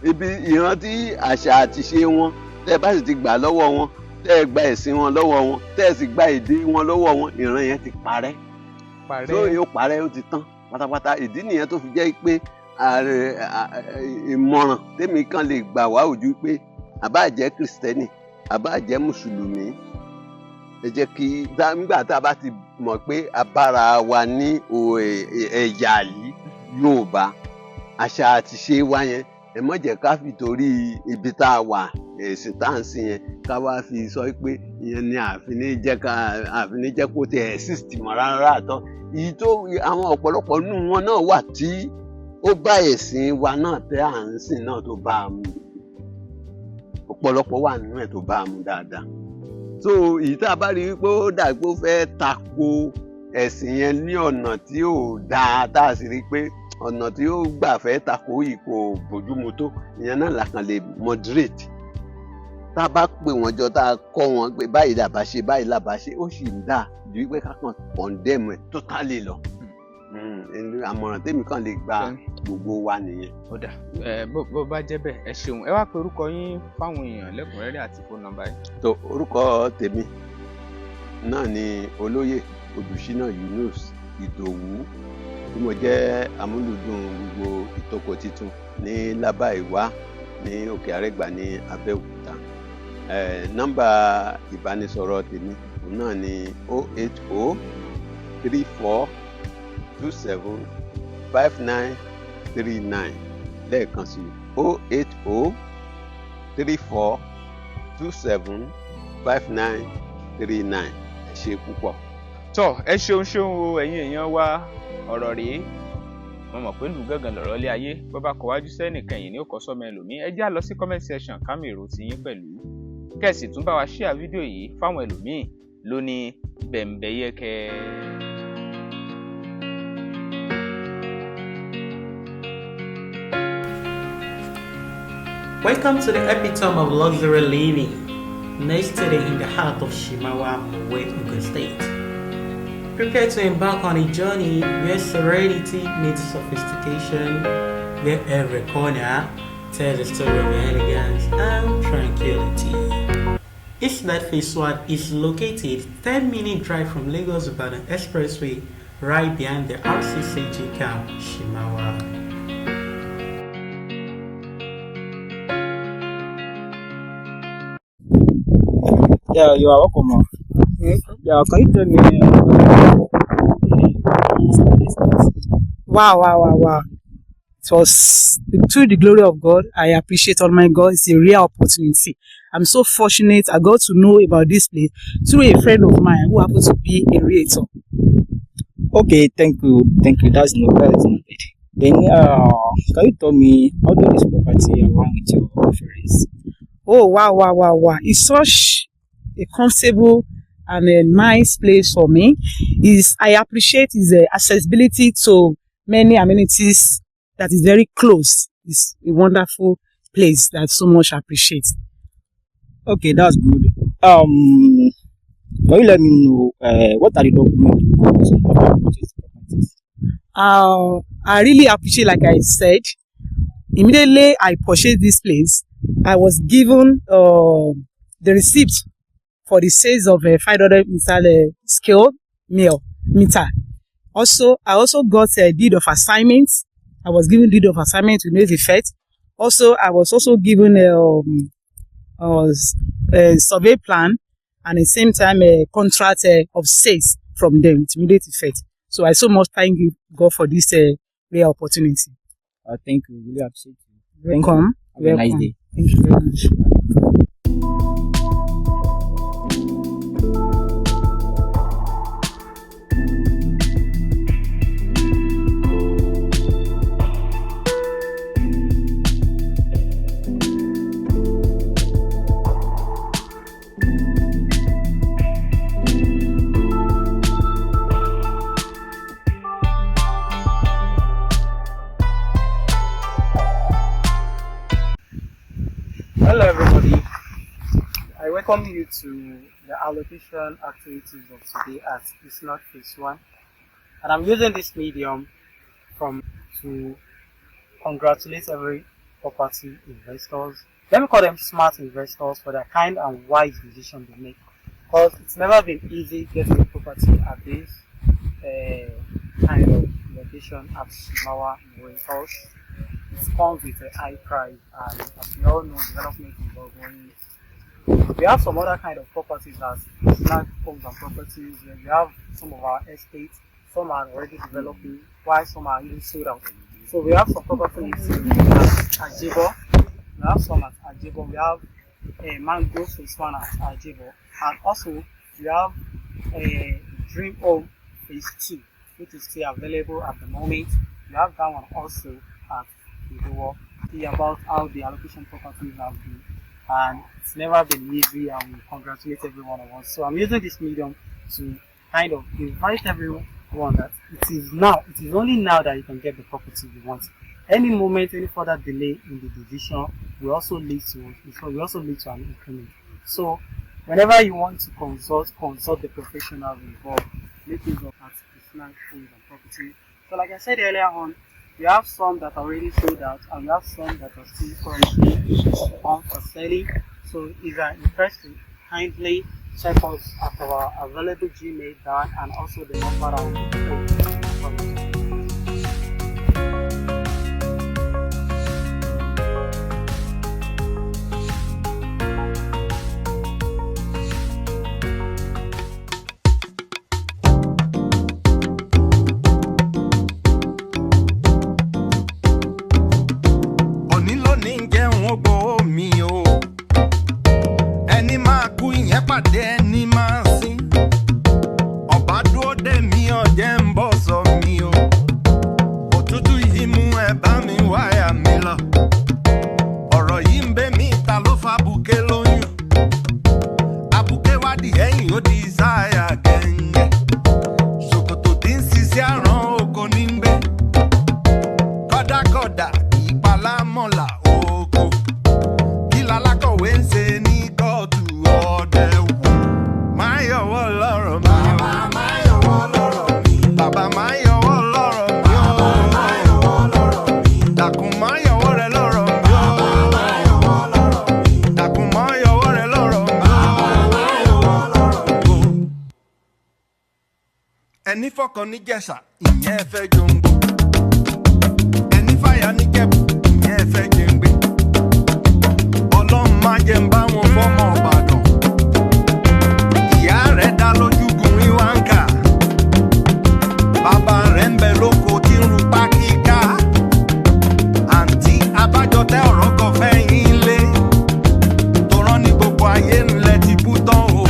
ibi ìrántí àṣà àti ìṣe wọn, tẹ́ ẹ bá sì ti gbà lọ́wọ́ wọn, tẹ́ ẹ gba ẹ̀sìn wọn lọ́wọ́ wọn, tẹ́ ẹ sì gba èdè wọn lọ́wọ́ wọn, ìran yẹn ti parẹ́. Parẹ́. So yóò parẹ́, ó ti tán pátápátá. Ìdí nìyẹn tó fi jẹ́ pé ààrẹ ìmọ̀ràn tèmi kan lè gbà wá ojú pé àbá jẹ́ Kìrìsìtẹ́nì, àbá jẹ́ Mùsùlùmí, ẹ jẹ́ kí nígbà tá a bá ti mọ̀ pé a bára wa ní ẹ̀yà yìí, Yorùbá, àṣà àti ṣe wa yẹn, ẹ má jẹ́ ká fi torí ibi tá a wà, ẹ̀sìn tá à ń sìn yẹn, ká wá fi sọ pé ìyẹn ni àfi ní jẹ́ ká àfi ní jẹ́ kó tẹ̀ exist mọ́ rárá àtọ́. Èyí tó àwọn ọ̀pọ̀lọpọ̀ nínú wọn náà wà tí ó bá ẹ̀sìn wa náà tẹ́ à ń sìn náà tó bá a mu, ọ̀pọ̀lọpọ̀ wà nínú ẹ̀ tó bá a mu dáadáa. So èyí tá a bá rí wípé ó dà pé ó fẹ́ tako ẹ̀sìn yẹn ní ọ̀nà tí ò dáa, tá a sì rí pé ọ̀nà tí ó gbà fẹ́ tako yìí kò bójúmu tó, ìyẹn náà la kàn lè moderate. Tá a bá pè wọ́n jọ, tá a kọ́ wọn pé báyìí là bá ṣe, báyìí là bá ṣe, ó sì ń dáa ju wípé ká kàn condemn ẹ̀ totally lọ. Àmọ̀ràn tèmi kàn lè gba gbogbo wa nìyẹn. Ó dà ẹ, bó bá jẹ́ bẹ́ẹ̀, ẹ ṣeun. Ẹ wá pe orúkọ yín fáwọn èèyàn lẹ́kùnrẹ́rẹ́ àti phone number yín. Tó, orúkọ tèmi náà ni Olóyè Odùṣínà Yunus Ìdòwú, tí mo jẹ́ amúlùdùn gbogbo Ìtòkò Titun ní Lábàìwá ní Òkè Àrẹ́gbà ní Abẹ́òkúta. Nọ́mbà ìbánisọ̀rọ̀ tèmi òun náà ni 08034275939. Lẹ́ẹ̀kan sí, 08034275939. Ẹ ṣe púpọ̀. Tọ́, ẹ ṣeun ṣeun o, ẹ̀yin èèyàn wa. Ọ̀rọ̀ rèé, mo mọ̀ pé lù gángan lọ̀rọ̀ lé ayé. Bó bá kọ wájú sẹ́nìkan yìí ní ó kọ́ sọ́mọ ẹlòmíín. Ẹ já lọ sí comment section kámi èrò tiyín pẹ̀lú, kẹ́sì tún bá wa share fídíò yìí fáwọn ẹlòmíín lóní bẹ̀m̀bẹ̀yẹkẹ. Welcome to the epitome of luxury living, nested in the heart of Shimawa, Mowe, Ogun State. Prepare to embark on a journey where serenity meets sophistication, where every corner tells a story of elegance and tranquility. Eastlight Phase 1 is located 10-minute drive from Lagos Ibadan Expressway, right behind the RCCG camp, Shimawa. Yeah, you are welcome, ma. Yeah, can you tell me this? Wow. It was to the glory of God. I appreciate all my God. It's a rare opportunity. I'm so fortunate. I got to know about this place through a friend of mine who happens to be a realtor. Okay, thank you, thank you. That's noted. Then, can you tell me how do this property align with your preference? Oh, wow. It's such a comfortable and a nice place for me. Is I appreciate its accessibility to many amenities that is very close. It's a wonderful place that so much appreciate. Okay, that's good. Can you let me know what are the documents you got after you purchase the properties? I really appreciate, like I said, immediately I purchased this place, I was given the receipt for the sales of a 500 meter scale mill meter. Also, I also got a deed of assignment. I was given deed of assignment with no effect. Also, I was also given a survey plan and at the same time a contract of sales from them with immediate effect. So I so much thank you God for this rare opportunity. Thank you. Really appreciate you. Thank you. Welcome. Have a nice Welcome. day. Thank you very much. Hello. Welcome you to the allocation activities of today at Isnad Phase 1. And I'm using this medium from to congratulate every property investors. Let me call them smart investors for their kind and wise decision they make. Because it's never been easy getting a property at this kind of location at Shimawa Mowe. It comes with a high price, and as we all know, development is ongoing. We have some other kind of properties as Isnad Homes and Properties. We have some of our estates, some are already developing, while some are even sold out. So we have some properties at Ajebo. We have some at Ajebo. We have a Mango Phase 1 at Ajebo. And also we have a Dream Home Phase 2, which is still available at the moment. We have that one also at Idowo. See about how the allocation properties have been, and it's never been easy, and we congratulate every one of us. So I'm using this medium to kind of invite everyone that it is only now that you can get the property you want. Any moment, any further delay in the decision will also lead to an increment. So whenever you want to consult the professionals involved. Make use of at Isnad Homes and Property. So like I said earlier on, we have some that are already sold out, and we have some that are still currently on for selling. So if you are interested, kindly check us at our available Gmail down and also the number that will be posted. Òní lónìí ń jẹun ó gbowó mi o. Ẹni máa kú ìyẹn pàdé ẹni máa sín. Ọba dúró dé mi ọ̀jẹ̀ ń bọ̀ sọ mi o. Òtútù yìí mú ẹ bá mi wáyà mi lọ. Ọ̀rọ̀ yìí ń bẹ́ mi ta ló fa buké lóyún. Abuké wádìí ẹ̀yìn ó di sáyà gẹ̀ǹgẹ̀. Ṣòkòtò tí ń ṣiṣẹ́ àrán oko ní ń gbé. Kọ́dákọ̀dà ìpalámọ̀là oko. Kí lalákọ̀wé ń ṣe ní kóòtù ọdẹ wò. Máa yọ̀wọ́ lọ́rọ̀ mi o. Bàbá máa yọ̀wọ́ lọ́rọ̀ mi. Bàbá máa yọ̀wọ́ lọ́rọ̀ mi o. Bàbá máa yọ̀wọ́ lọ́rọ̀ mi. Dàkún máa yọ̀wọ́ rẹ lọ́rọ̀ mi o. Bàbá máa yọ̀wọ́ lọ́rọ̀ mi. Dàkún máa yọ̀wọ́ rẹ lọ́rọ̀ mi o. Bàbá máa yọ̀wọ́ lọ́rọ̀ mi. Ẹni fọkàn níjẹ̀ṣà ìyẹn fẹ́ jòǹgbò. Ẹni fàyà níjẹ̀bù ìyẹn fẹ́ jẹ̀ǹgbẹ́. Ọlọ́run má jẹ́ ń bá wọn fọ́mọ Ìbàdàn. Ìyá rẹ̀ dá lójúgun ìwáǹkà. Bàbá rẹ̀ ń bẹ lóko tí ń ru pákíká. Àǹtí abájọtẹ́ ọ̀rọ̀ kan fẹ́ yín lé. Tó rán ní gbogbo ayé ńlẹ̀ ti bú tán o.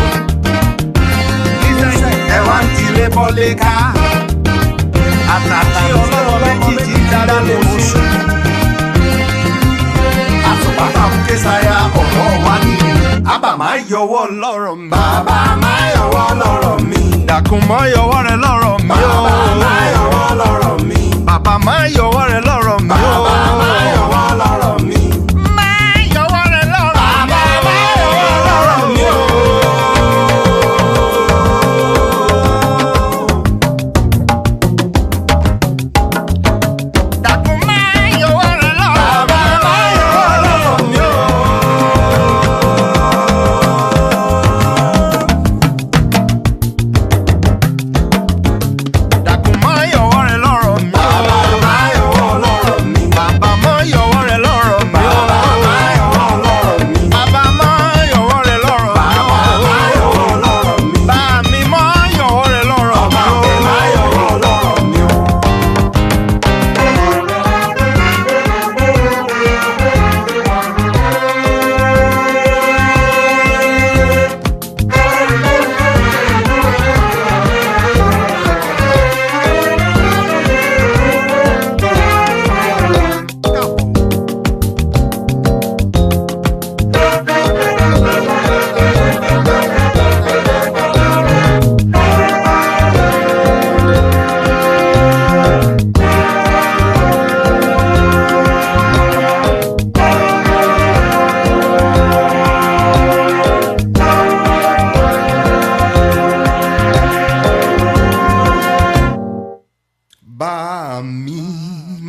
Nísẹ̀yìn ẹ wá ń tilé bọ́lé ká. Àtàtì ọlọ́run méjì ti dá lé oṣù. Àtùpàtà ń ké sáyà ọ̀rọ̀ wa ni. Àbà máa yọwọ́ lọ́rọ̀ mi. Bàbá máa yọwọ́ lọ́rọ̀ mi. Dàkún máa yọwọ́ rẹ lọ́rọ̀ mi o. Bàbá máa yọwọ́ lọ́rọ̀ mi. Bàbá máa yọwọ́ rẹ lọ́rọ̀ mi o. Bàbá máa yọwọ́ lọ́rọ̀ mi. Máa yọwọ́ rẹ lọ́rọ̀ mi. Bàbá máa yọwọ́ lọ́rọ̀ mi o. Dàkún máa yọwọ́ rẹ lọ́rọ̀ mi. Bàbá máa yọwọ́ lọ́rọ̀ mi o. Dàkún máa yọwọ́ rẹ lọ́rọ̀ mi o. Bàbá máa yọwọ́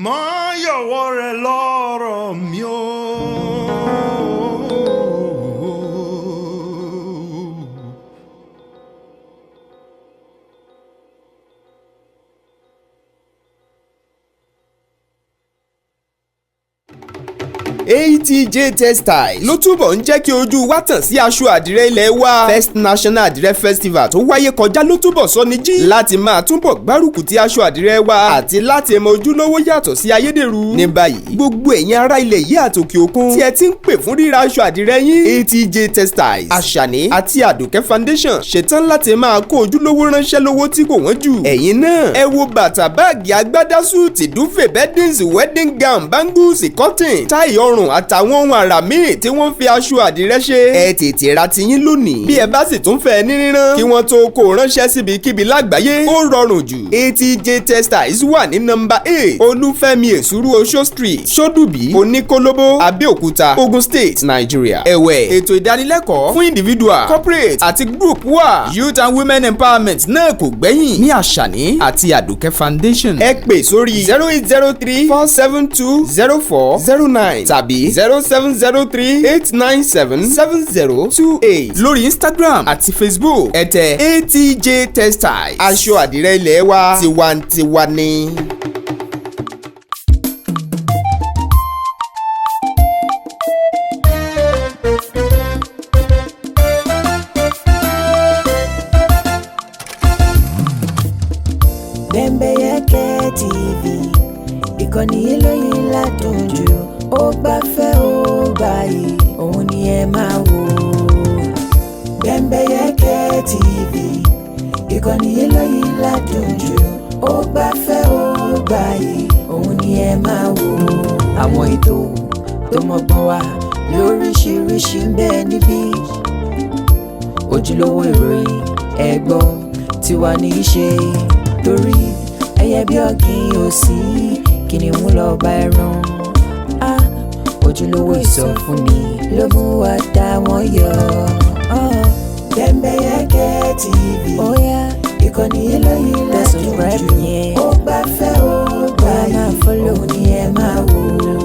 Má yọ̀wọ́ rẹ lọ́rọ̀ mi o. ATJ Textiles ló túbọ̀ ń jẹ́ kí ojú wa tàn sí aṣọ àdìrẹ ilẹ̀ wa. First National Àdìrẹ Festival tó wáyé kọjá ló túbọ̀ sọ ní jí láti máa túbọ̀ gbárùkù ti aṣọ àdìrẹ wa àti láti mọ ojúlówó yàtọ̀ sí ayédèrú. Ní báyìí, gbogbo ẹ̀yin ará ilẹ̀ yìí àtòkè òkun tí ẹ ti ń pè fún ríra aṣọ àdìrẹ yín, ATJ Textiles, Àṣàní àti Àdùkẹ́ Foundation ṣetán láti máa kó ojúlówó ránṣẹ́ lówó tí kò wọ́n jù. Ẹ̀yin náà ẹ wo bàtà, báàgì, agbádá, súùtì, duvet, beddings, wedding gown, bangles, cotton, tie ọrùn àtàwọn ohun àrà míì tí wọ́n fi aṣọ àdìrẹ ṣe. Ẹ tètè ra tiyín lónìí. Bí ẹ bá sì tún fẹ́ ní rírán kí wọ́n tó kó ránṣẹ́ síbikíbi lágbàáyé, ó rọrùn jù. ATJ Textiles wà ní nọ́mbà 8, Olúfẹ́mi Èsúrú Oṣó Street, Ṣódùbí, Oníkólóbó, Abẹ́òkúta, Ogun State, Nigeria. Ẹ̀wẹ̀, ètò ìdánilẹ́kọ̀ọ́ fún individual, corporate àti group wà. Youth and women empowerment náà kò gbẹ́yìn ní Àṣàní àti Àdùkẹ́ Foundation. Ẹ pè sórí 08034720409 tàbí 07038977028. Lórí Instagram àti Facebook, ẹ tẹ ATJ Textiles. Aṣọ àdìrẹ ilé wa tiwantiwa ni. Bembeyeke TV, ìkànnì eléyìí ládùn jù, ó gbafẹ́, ó gbààyè, òun ni ẹ máa wò. Bembeyeke TV, ìkànnì eléyìí ládùn jù, ó gbafẹ́, ó gbààyè, òun ni ẹ máa wò. Àwọn ètò tó mọ́gbọ́n wá lóríṣiríṣi ń bẹ níbí, ojúlówó ìròyìn ẹ̀gbọ́ tiwa ní í ṣe, torí ẹyẹ bí ọ̀gìn ò sí, kìnìún lọ bá ẹran á. Ojúlówó ìsọfúnni ló mú wa dá wọn yọ. Bembeyeke TV, ìkànnì eléyìí ládùn jù, ó gbafẹ́, ó gbààyè, òun ni ẹ máa wò.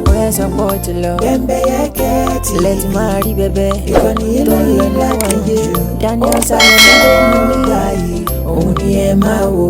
Bóyá sọ pé ó ti lọ. Bembeyeke TV, Lẹ́tí máa rí bẹ́bẹ́. Ìkànnì tó ń lọ eléyìí níwọ̀n ládùn yé. jù, Daniel ó Salomon gbafẹ́, ló ó mú mi. gbààyè, òun ni ẹ máa wò.